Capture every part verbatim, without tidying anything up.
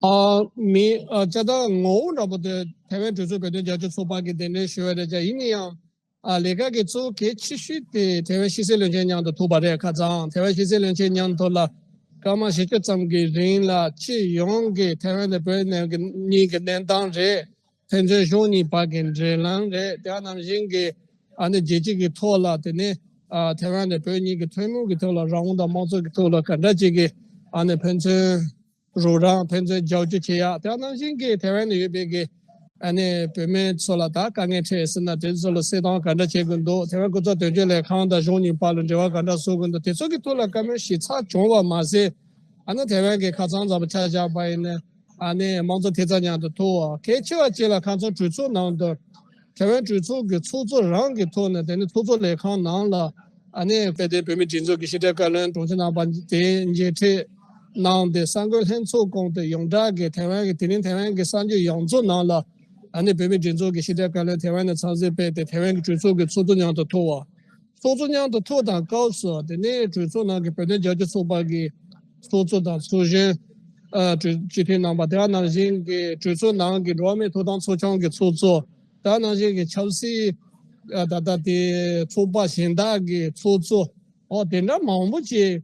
ཨ་མི་ཨ་ཅ་ད་ངོ་བོ་འདྲ་པོ་དེ་ཐའེ་ཝན་གྲོས་ཚོགས་བོད་དོན་རྒྱབ་སྐྱོར་ཚོགས་པ་གི་གདན་འདྲེན་ཞུ་བ་རེད་ཅག་ཡིན་ན་ཡང་། ཨ་ལས་ཀ་གི་གཙོ་བོ་གལ་ཆེ་ཤོས་དེ་ཐའེ་ཝན་ཕྱི་སྲིད་བློན་ཆེན་མཉམ་དུ་ཐུག་པ་རེད། ཁ་སང་ཐའེ་ཝན་ཕྱི་སྲིད་བློན་ཆེན་མཉམ་དུ་ལ་སྐར་མ་བཞི་བཅུ་ཙམ་གྱི་རིང་ལ་སྤྱི་ཡོངས་ཀྱི་ཐའེ་ཝན་དང་བོད་ནས་གཉིས་ཀྱི་གནས་སྟངས་རེད། ཕན་ཚུན་གཞུང་གཉིས་བར་གྱི་འབྲེལ་ལམ་རེད། དེ་ནང་བཞིན་གྱི་ཨ་ནི་རྒྱལ་སྤྱི་གི་ཐོག་ལ་དེ་ནས་ཨ་ཐའེ་ཝན་དང་བོད་གཉིས་ཀྱི་ཐུན་མོང་གི་ཐོག་ལ་རང་དབང་དང་དམངས་གཙོ་གི་ཐོག་ལ་ག་འདྲ་ཅིག་གི་ཨ་ནི་ཕན་ཚུན་རོགས་རམ་ཕན་ཚུན་རྒྱབ་སྐྱོར་བྱེད་ཡག་དེ་ནང་བཞིན་གྱི་ཐའེ་ཝན་ནང་ཡོད་པའི་གི་ཨ་ནི་བོད་མི་ཚོ་ལ་ད་དཀའ་ངལ་འཕྲད་ཟེར་ན་དེ་ཚོ་ལ་སེལ་སྟངས་ག་འདྲ་བྱེད་དགོས་འདུག་ཐའེ་ཝན་སྐུ་ཚབ་དོན་གཅོད་ལས་ཁང་དང་གཞུང་གཉིས་བར་ལ་འབྲེལ་བ་ག་འདྲ་བཟོ་དགོས་འདུག་དེ་ཚོ་གི་ཐོག་ལ་བཀའ་མོལ་ཞིབ་ཚགས་བྱུང་བ་མ་ཟད། ཨ་ནི་ཐའེ་ཝན་གྱི་ཁ་སང་ཙམ་ཆ་བཞག་པ་ཡིན་ན། ཨ་ནི་དམངས་གཙོ་ཐེབས་རྩ་མཉམ་དུ་ཐུག་པ་གལ་ཆེ་བ་བཅས་ལ་ཁ་སང་གྲོས་ཚོགས་ནང་དུ་ཐའེ་ཝན་གྲོས་ཚོགས་ཀྱི་ཚོགས་གཙོ་རང་གི་ཐོག་ནས་དེ་ནི་ཚོགས་གཙོ་ལས་ཁང་ནང་ལ་ཨ་ནི་དཔལ་ལྡན་བོད་མིའི་སྒྲིག་འཛུགས་ཀྱི་ཕྱི་དྲིལ་བཀའ་བློན་དྲུང་ཆེ་རྣམ་པ་དེ་མཇལ་འཕྲད་གནང་སྟེ་གསར་འགོད་ལྷན་ཚོགས་སྐོང་སྟེ་ཡོངས་གྲགས་ཀྱི་ཐའེ་ཝན་གྱི་དེ་རིང་ཐའེ་ཝན་གྱི་གསར་འགྱུར་ཡོངས་རྫོགས་ནང་ལ་ཨ་ནི་བོད་མིའི་སྒྲིག་འཛུགས་ཀྱི་ཕྱི་དྲིལ་བཀའ་བློན་ཐའེ་ཝན་ནས་འཚམས་གཟིགས་ཕེབས་ཏེ་ཐའེ་ཝན་གྱི་གྲོས་ཚོགས་ཀྱི་ཚོགས་གཙོ་མཉམ་དུ་ཐུག་པ། ཚོགས་གཙོ་མཉམ་དུ་ཐུག་དང་སྐབས་སུ་དེ་ནས་གྲོས་ཚོགས་ནང་གི་བོད་དོན་རྒྱབ་སྐྱོར་ཚོགས་པ་གི་ཚོགས་གཙོ་དང་ཚོགས་གཞོན་ཨ་གྲོས་སྤྱི་འཐུས་རྣམ་པ་དེ་ནང་བཞིན་གྱི་གྲོས་ཚོགས་ནང་གི་འགྲོ་བ་མིའི་ཐོབ་ཐང་ཚོགས་ཆུང་གི་ཚོགས་གཙོ་དེ་ནང་བཞིན་གྱི་ཆབ་སྲིད་ཨ་ད་ལྟ་དེ་ཚོགས་པ་གཞན་དག་གི་ཚོགས་གཙོ་ཨོ་དེ་འདྲ་མང་པོ་ཅིག་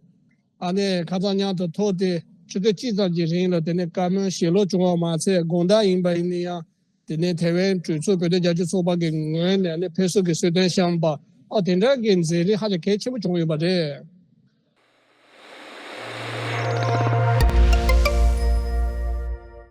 ཨ་ནི་ཁ་སང་མཉམ་དུ་ཐུག་སྟེ་ཆུ་ཚོད་གཅིག་ཙམ་གྱི་རིང་ལ་དེ་ནས་བཀའ་མོལ་ཞལ་ལུང་བྱུང་བ་མ་ཚད་དགོང་དག་ཡིན་པ་ཡིན་ན་ཡང་དེ་ནས་ཐའེ་ཝན་གྲོས་ཚོགས་བོད་དོན་རྒྱབ་སྐྱོར་ཚོགས་པ་གི་ངོས་ནས་ཨ་ནི་ཕེབས་བསུ་གི་གསོལ་སྟོན་བཤམས་པ་ཨ་དེ་འདྲ་གི་མཛད་རིམ་ཧ་ཅང་གལ་ཆེན་པོ་བྱུང་ཡོད་པ་རེད།